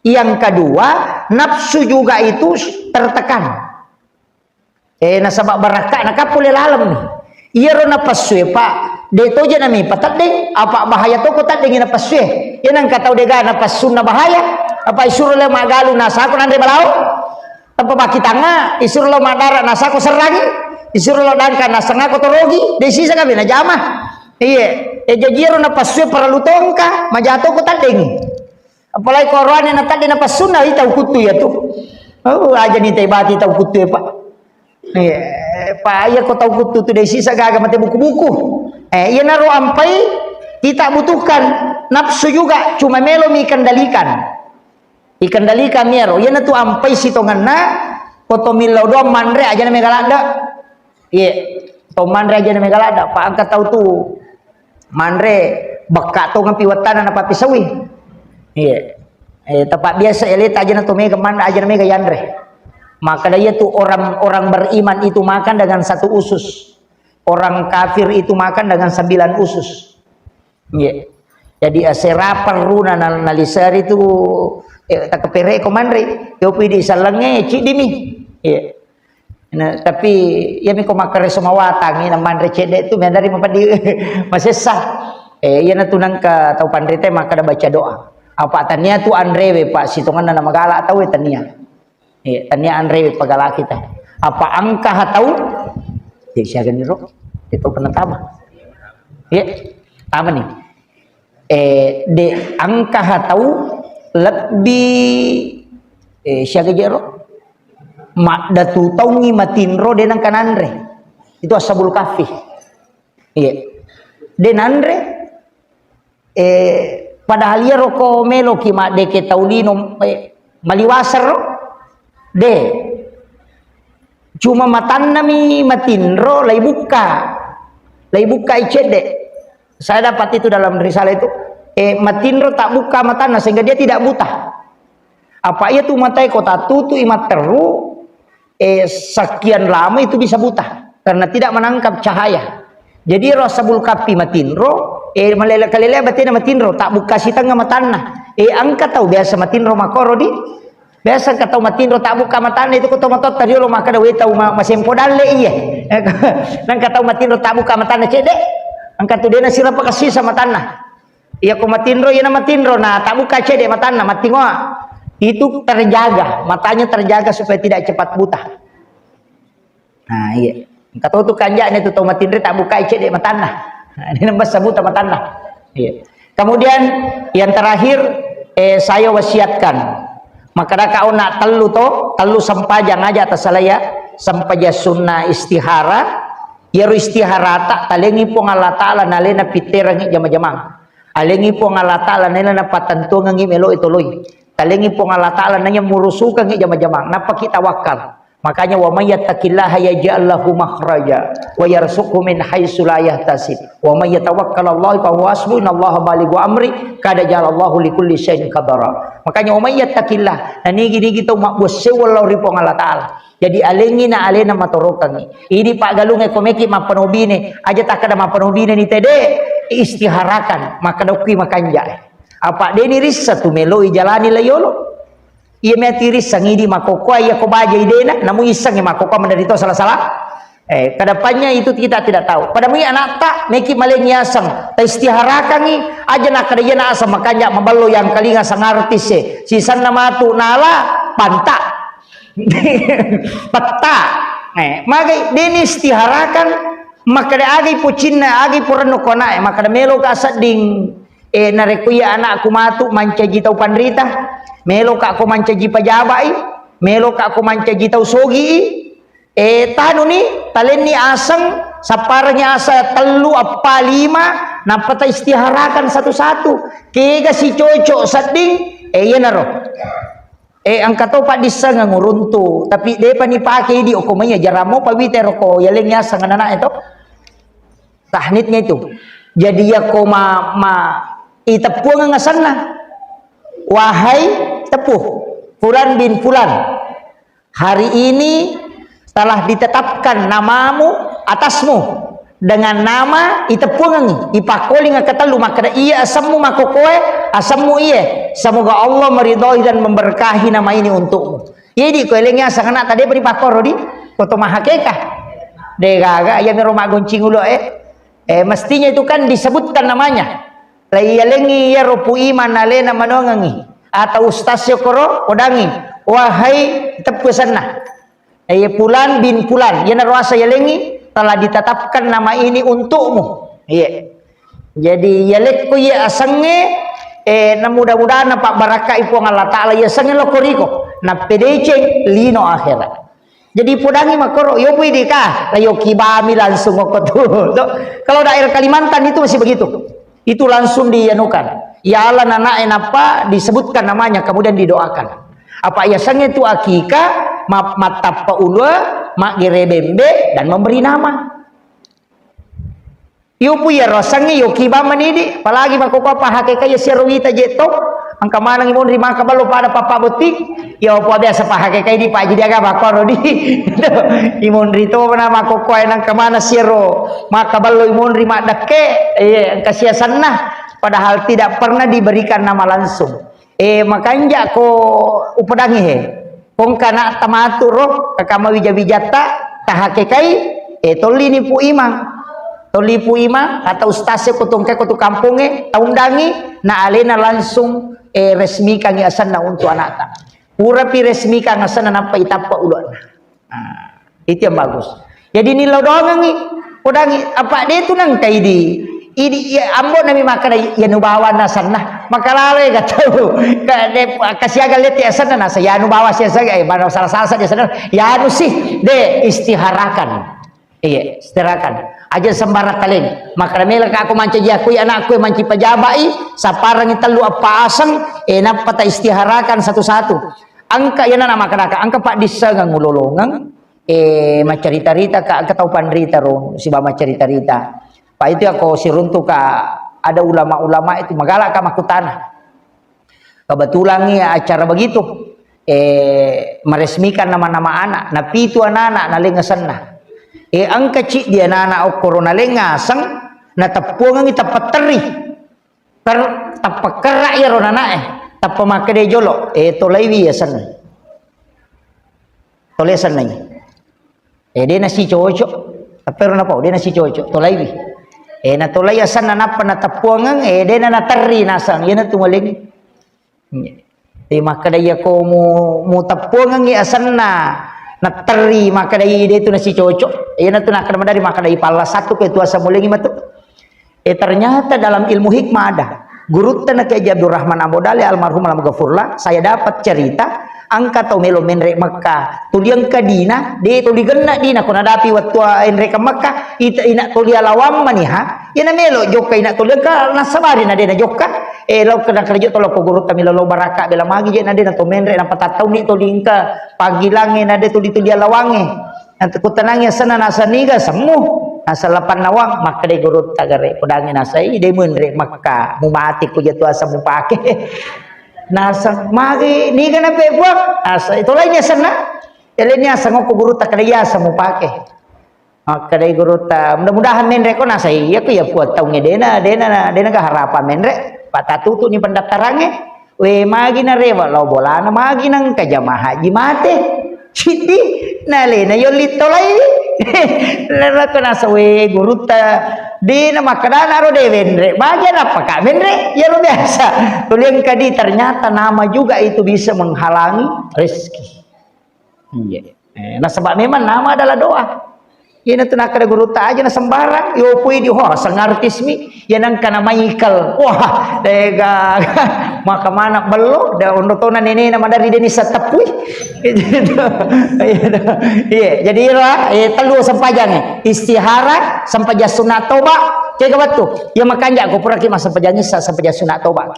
Yang kedua, nafsu juga itu tertekan. Eh, nasaba barakka'na ka pole laleng mi. Iyaro napassue, Pak, de toja nami pateddeng, apa bahaya toko teddengi napassue. Iya nangka tau dega napassunna bahaya, apa isuro leo maggalu nasako nanre balao? Tanpa baki tangnga, isuro lo maddara nasako serrangi, isuro lo dangka nasengako torogi, de sisa kabe najama. Iye, eh, jaji iyaro napassue parellu tongka, maja toko teddengi. Apalagi ko oroane natadde napassunna, ita ukuttu iya tu. Oh, aja ni tebati tau kuttu ya, Pak. Eh, Pak, iya ko tau kuttu tu de sisa gaga mate buku-buku. Eh, iya naro ampai kita butuhkan nafsu juga, cuma melo mi kendalikan. Ikendalikan mi ero, iya natu ampai sitongenna, ko to millau doang manre aja na mega ladde. Iye, to manre aja na mega ladde, pa engka tau tu manre bekka tongeng pi wettana napappisaui. Iye. Eh, tepat biasa eleta aja na to mega manre aja na mega yanre. Maka da iya tu orang, orang beriman itu makan dengan satu usus. Orang kafir itu makan dengan sembilan usus. Iye. Jadi asera perruna na, naliseri tu, eh, takepere ko manre. Yopi di salengnge ciddi mi. Iye. Nah, tapi iya mi ko makkareso mawatang, ina manre cedde tu, mendari mapadi masessa. Eh, iya natu nangka tau panrite makkada baca doa. Apa tania tu anrewe, Pak, sitonganna na magala tau, eh, tania. Eh, tania anrewe pagala kita. Apa engka ha tau? Jadi siaga ni ro? Itu pernah tama. Ya, tama ni. Eh, de engka ha tau lebbi, eh, siaga je ro? Maddatu taungi matinro de nangka nanre. Itu Ashabul Kahfi. Iya. De nanre, eh, padahal iya roko meloki maddeke tau lino, eh, maliwaseng ro. De. Cuma matannami matinro, lai bukka. Lai bukkai cedde. Saya dapat itu dalam risalah itu. Eh, matinro tak buka matanna sehingga dia tidak buta. Apa iya tu matae ko tatutui matteru, eh, sekian lama itu bisa buta karena tidak menangkap cahaya. Jadi ro Ashabul Kahfi matinro, eh, malele-kalele batena matinro, tak buka sitengnga matanna. Eh, engka tau biasa matinro makoro di. Biasa engka tau matinro tak buka matanna itu ko to matotta riolo makkada we tau ma-, masempo dalle iye. Nangka tau matinro tak buka matanna cedde. Engka tu dena sirapa kasisa matanna. Iya ko matinro, iya na matinro, na tak buka cedde matanna, matingoa. Itu terjaga, matanya terjaga supaya tidak cepat buta. Nah, iya. Engka to tu kanja'na tu tau matinri, tabbukai cedde matanna. Ini nembessa buta matanna. Iya. Kemudian yang terakhir, eh, saya wasiatkan. Maka daka ona tellu to, tellu sempajang aja tasalaya, sempajang sunna istihara, yaro istiharata talengi Puang Allah Ta'ala nalena pitterangi jama-jamang. Alengi Puang Allah Ta'ala nalena napattentuangengi melo itoloi. Talengi Puang Allah Ta'ala nanya murusukangi jama-jamang. Napaki tawakkal. Makanya, "Wa may yattaqillaha yaj'al lahu makhraja wa yarzuqhu min haitsu la yahtasib. Wa may yatawakkal 'ala Allah fa huwa hasbuh. Innallaha balighu amri. Qad ja'alallahu likulli syai'in qadara." Makanya, "Wa may yattaqillah." Nanigi-nigi tau mabbuassewwa lao ri Puang Allah Ta'ala. Jadi, alengi na alena matorokangi. Ini paggalungnge ko meki mappanobine, aja takkada mappanobine ni tede, istiharakan, makkada okki makanja. Apa deni rissa tu meloi jalani layolo. Iya meti risseng idi makkokkoe, iya ko baja idena, namu issengngi makkokkoe menderita sala-sala. Eh, kedepannya itu kita tidak tahu. Pada mui anakta, meki maleng yaseng, ta istiharakangi, aja nakkada iya na aseng makanja maballo yang kalinga sang artis e. Sisanna matu nala, panta. Petta. Eh, magai deni istiharakan, makkada agai pucinna, agai purennu ko anak e, makkada melo ka sedding. Eh, narekko iya anakku matu mancaji tau panrita, meloka ko mancaji pajabai, meloka ko mancaji tau sogi, eh, tanuni, talenni aseng, sapparengi asa tellu, appa, lima, nappa ta istiharakan satu-satu. Kega si cocok sedding, eh, iyanaro. Eh, engka to paddissengeng uruntu, tapi depa ni pake idi okko maiya jaramo pawite roko yaleng yaseng anak e to. Tahnitnya itu. Jadi, yakko ma, ma, iteppuangeng asenna. Wahai teppu, Fulan bin Fulan, hari ini telah ditetapkan namamu atasmu dengan nama iteppuangengi, ipakkoling ketellu, makkeda iya asemmu makkokkoe, asemmu iye. Semoga Allah meridhoi dan memberkahi nama ini untukmu. Jadi, ko eleng yaseng anak tadi beri pakkoro di, ko to mahakeka. De gaga, iya mero maggoncing ulo, eh. Eh, mestinya itu kan disebutkan namanya. Lai yalengi iyaro Pu Iman alena manongengi. Atau ustaz yokoro, odangi. Wahai teppu senna. Eh, Pulan bin Pulan. Iyanaro asa yalengi, telah ditetapkan nama ini untukmu. Iya. Jadi, yalekko iya asengnge, eh, na mudah-mudahan napabbarakkai Puang Allah Ta'ala iya asengnge lokko riko. Nappedeceng lino akhirat. Jadi, podangi makkoro, yo pui dika, la yo kibami langsung okko tu. To, kalau daerah Kalimantan itu masih begitu. Itu langsung dianukan. Ya Allah, nanae nappa disebutkan namanya, kemudian didoakan. Apa iya asengnge tu akika, ma-, mattappa ulua, maggere bembe, dan memberi nama. Iyo pu iyaro asengnge, iyo kibang manidi, apalagi makkokkoe pahakeka iya siaro wita je to, engka manengngi monri maka ballo pada pappa botting, iyo pu biasa pahakeka idi, Pak, jadi aga makkoro di. Imonri to na makkokkoe nengka maneng siaro maka ballo imonri maddekke, eh, engka siasenna, padahal tidak pernah diberikan nama langsung. Eh, makanja ko upedangi he. Kongka na tamatu ro, kaka mawija-wijatta, tahakekai, eh, tollini Pu Imang. Tolli Pu Imang, atau ustaz e ko tongke ko tu kampongnge, taundangi, na alena langsung, eh, resmikangi asenna untuk anakta. Purapi resmikang asenna, nappa itappa uluanna. Nah, itu yang bagus. Jadi nillau doangengngi, podangi, apa de tu nengka idi, idi, iya, ambo nami makkeda, iya nubawa nasenna, maka lalo ga tau, ka de, kasiaga leti asenna nasa, ya nubawa siaga, eh, mana salah-salah saja asenna, ya nu sih, de, istiharakan. Iya, istiharakan. Aja sembarang kaleng. Makkeda mela ka aku mancaji aku, anakku manci pajabai, saparangi tellu appa aseng, eh, nappa ta istiharakan satu-satu. Engka iyana na makkedaka, engka paddissengeng ulolongeng, eh, maccarita-rita ka, engka tau panrita ro, siba maccarita-rita. Pa itu yakko siruntu ka, ada ulama-ulama itu, magala ka makkutana. Kebetulan iya acara begitu, eh, meresmikan nama-nama anak, na pitu anak-anak naleng asenna. Eh, engka ciddi anak-anak okkoro naleng aseng, nateppuangengngi tappa terri. Ter-, tappa kerra iyaro nanae, tappa makkeda jolo, eh, tolaiwi asenna. Tolai asenna. Eh, de nasi cocok. Tappero napau, de nasi cocok. Tolaiwi. Eh, natolai asenna nappa nateppuangeng, eh, de na naterri naseng. Iyana tu malengngi. Iya. Te makkeda iyako mu-, muteppuangengngi asenna, Natterri makkedai de tu nasi cocok. Iyana tu nakkeda madari makkedai palla satu ke tua samulengi matu. Eh, ternyata dalam ilmu hikmah ada. Gurutta na Kiai Haji Abdurrahman Ambo Dale almarhum alam gafurlah, saya dapat cerita, engka tau melo menre Mekka, tuli engka dina, de tuli genna dina, ko nadapi wattua enre ke Mekka, ita ina tuli alawang maniha, ina melo jokka ina tuli engka nasabari na de na jokka, eh, lo kena kerja to lo ko gurutta milo lo baraka bela magi je na de na to menre na patattauni tuli engka pagilange na de tuli tuli alawange. Nanti kutanangi asenna nasa niga semmu. Nasa lapan nawang, makkedai gurutta gare, podangi nasai, de menre Mekka, mumati ku jatu asa mupake. Nasa, magi niga na pe Puang? Asa, itu lain asenna. Ele ni asa ngoko gurutta kada iya asa mupake. Makkedai gurutta, mudah-mudahan menre ko nasai, iya ku ya Puang taunge dena, dena, dena ga harapan menre. Patatutu ni pendaftarange. We, magi narewa lao bolana, magi nengka jamaah haji mate. Ciddi, nalena yolli tolai. Lelako nasa, we, gurutta, dena makkedana ro de wenre, magi napaka menre, ya lo biasa. Tuliang kadi, ternyata nama juga itu bisa menghalangi rezeki. Iya. Eh, nasaba memang nama adalah doa. Iyana tu nakkeda gurutta aja na sembarang, yo pui di ho sang artis mi, ya nangka na Michael. Wah, dega. Maka mana bello, da ondo tona nenena madari deni satepui. Iya, jadi ira, eh, telu sempajang, eh. Istihara, sempajang sunat toba, kega wettu. Ya makanja ko puraki mas sempajang isa, sempajang sunat toba.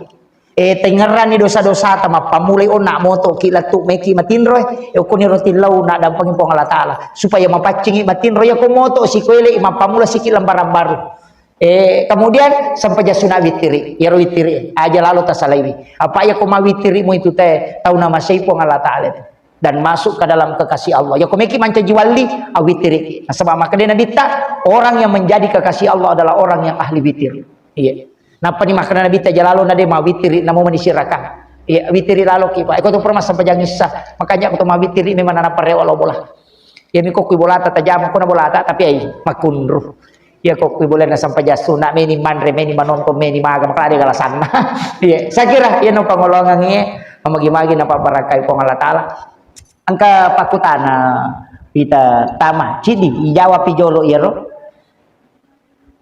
Eh, tengngeranni dosa-dosata, mappammulai onna moto ki lettu meki matinro, eh, okkoniro tillau na dampengi Puang Allah Ta'ala, supaya mapaccingi matinro, ya ko moto sikoele, mappamula siki lembaran baru. Eh, kemudian sempajang sunat witiri, yaro witiri, aja lalo tasalaiwi. Apa ya ko mawitirimu itu te, tau namasei Puang Allah Ta'ala itu. Dan masuk ke dalam kekasih Allah. Ya ko meki mancaji walli, awitiriki. Nasaba makkeda Nabitta, orang yang menjadi kekasih Allah adalah orang yang ahli witir. Iya. Nappani makkeda Nabitta, jalalo na de mawitiri, namo mani sirakang. Iya, witiri lalo ki, Pak. Eko tu pura massempajang issa. Makanya aku tu mawitiri memang nana parewa lo bola. Ya miko kui bolata tajama, kuna bolata, tapi ai makunru. Iya ko kui boleh na sempajang sunat, meni manre, meni manonton, meni maga, maka ada alasanna. Iya, saya kira iya no pangolongan iya, magi-magi na paparakai Puang Allah Ta'ala. Engka pakkutana wita tama, cidi, ijawab pi jolo iyaro.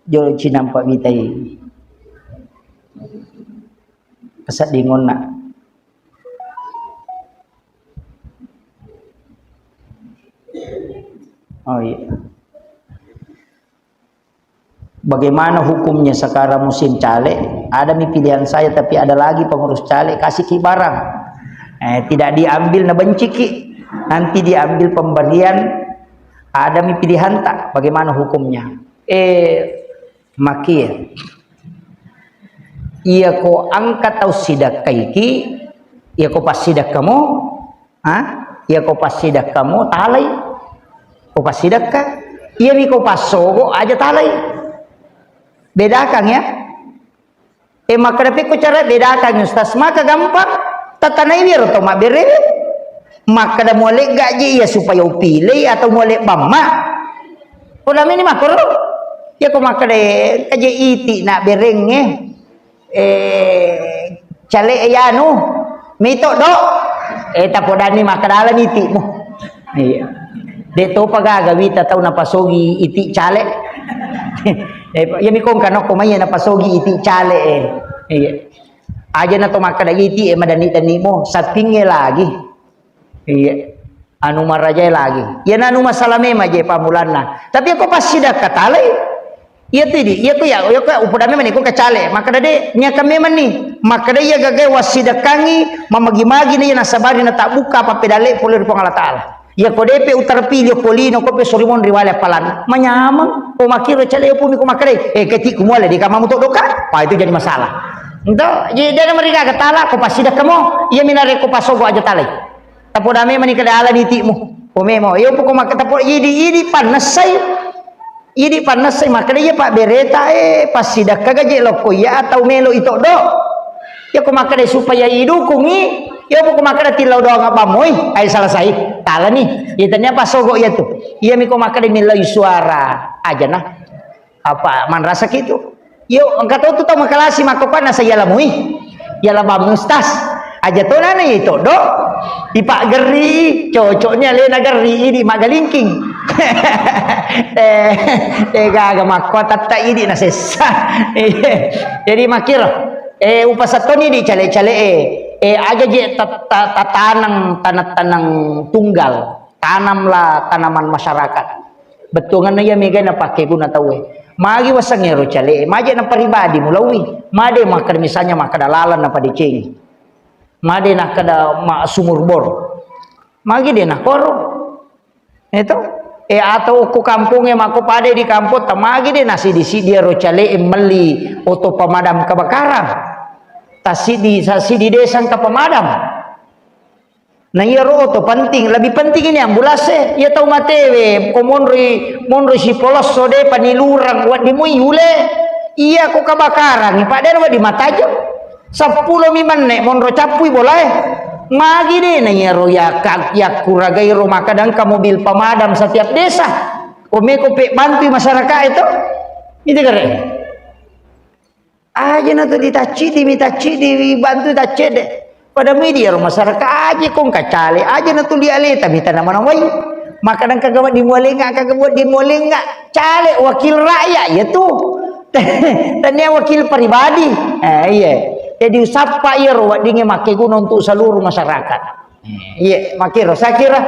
Jolo cinampa witai. Peseddingonna. Oh iya. Bagaimana hukumnya sekarang musim caleg? Ada mi pilihan saya, tapi ada lagi pengurus caleg kasih ki barang. Eh, tidak diambil, na benciki. Nanti diambil pemberian, ada mi pilihan tak? Bagaimana hukumnya? Eh, makia. Iya ko engka tau sidakkaiki, iya ko passidakkamo, Ha? Iya ko passidakkamo, talai. Ko passidakka. Iya mi ko passogo, aja talai. Bedakang ya. Eh, makkeda pekko cara bedakang, Ustaz. Maka gampang. Tatanai wiro to mabbere. Makkeda mualegga je iya supaya upilei atau mualeg bamma. Poda meni makkoro. Iya ko makkeda kaje iti na berengnge. Eh, cale e anu, mito do. Eh, tapodani makkeda alani itimu. Iya. De topa gaga wita tau napasogi iti cale. Eh, iya mi kongka nokko mai napasogi iti cale e. Iya. Aja na to makkeda iti e madani-dani mo, sappingnge lagi. Iya. Anu marajae lagi. Iya nanu masalah memang je pamulanna. Tapi ko passidakka talai. Iya tu idi, iya ku ya, iya ku ya, upoda memang ni ko kacale. Makkeda de, niakan memang ni. Makkeda iya gagai wassidakkangi, mamagi-magi ni iya nasabari na tabbuka pappedale pole ri Puang Allah Ta'ala. Iya ko depe uterpilih ko lino ko pe sorimon riwale appalan. Manyameng, ko makkiro cale pumi ko makkeda, eh, keti ku muale di kamamu to doka. Wah, itu jadi masalah. Ento, jadi dia marigaga tala ko passidakkamo, iya minare ko pasogo aja talai. Tapoda memang ni kada alani itimu. Ko memang, iya poko makkeda tapo idi, idi pannessai. Idi pannessai makkeda iya pabbereta e passidakka gaje lokko iya atau melo itoddo. Iya ko makkeda supaya idukungi, iya poko makkeda tillau doang abbamoi, ai selesai. Talani. Iya tania pasogo iya tu. Iya mi ko makkeda millau suara aja nah. Apa manrasaki tu? Yo, engka to tu tau makalasi makkopanna sa yala mui. Yala bammu Ustaz. Aja to nana ye toddo. Ipaggerri, cocoknya lena gerri, idi magalingking. Eh, eh, gaga makko tatta idi nasessa. Jadi makkiro, eh, upasattoni di cale-cale, eh, eh, aja je tat-, ta-, tatanang tanah-tanang tunggal, tanamlah tanaman masyarakat. Bettuanna iya mega napakke guna tauwe. Magi waseng ero cale, maje na pribadi mulawi. Made makkeda misalnya makkeda lalang napadecengi. Made nakkeda ma-, sumur bor. Magi de nakoro. Eto? E atau ko kampongnge mako pade di kampong, tamagi de nasidi-sidi ero cale melli oto pemadam kebakaran. Tasidi, sasidi desa engka pemadam. Na iyaro oto penting, lebih penting ini ambulase. Iya tau matewe, ko monroi, monroi sipolosso de panilurang, wedding mui yule. Iya ko kebakaran, padahal wedding matajo. Seppulo mi menne monro cappui bolae. Magi de na iyaro ya ka-, ya kuragai ro makkeda engka mobil pemadam setiap desa. Ko meko pe bantui masyarakat itu. Itu kare. Aja na tu ditaccidi, mi taccidi, mi bantu taccede. Pada mi dia rumah masyarakat aja kong kacale, aja na tu lialeta, mi tanaman wai. Makkeda engka gawat di mualenga, engka gawat di mualenga. Cale wakil rakyat, ya tu. Tania wakil pribadi. Eh, iya. Jadi usappa iya ro weddingnge makkeguna untuk seluruh masyarakat. Iya, makkiro. Saya kira,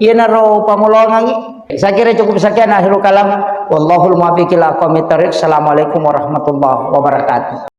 iyanaro pamolongangi. Saya kira cukup sekian akhirul kalam. Wallahul muwaffiq ila aqwamit thariq. Assalamualaikum warahmatullahi wabarakatuh.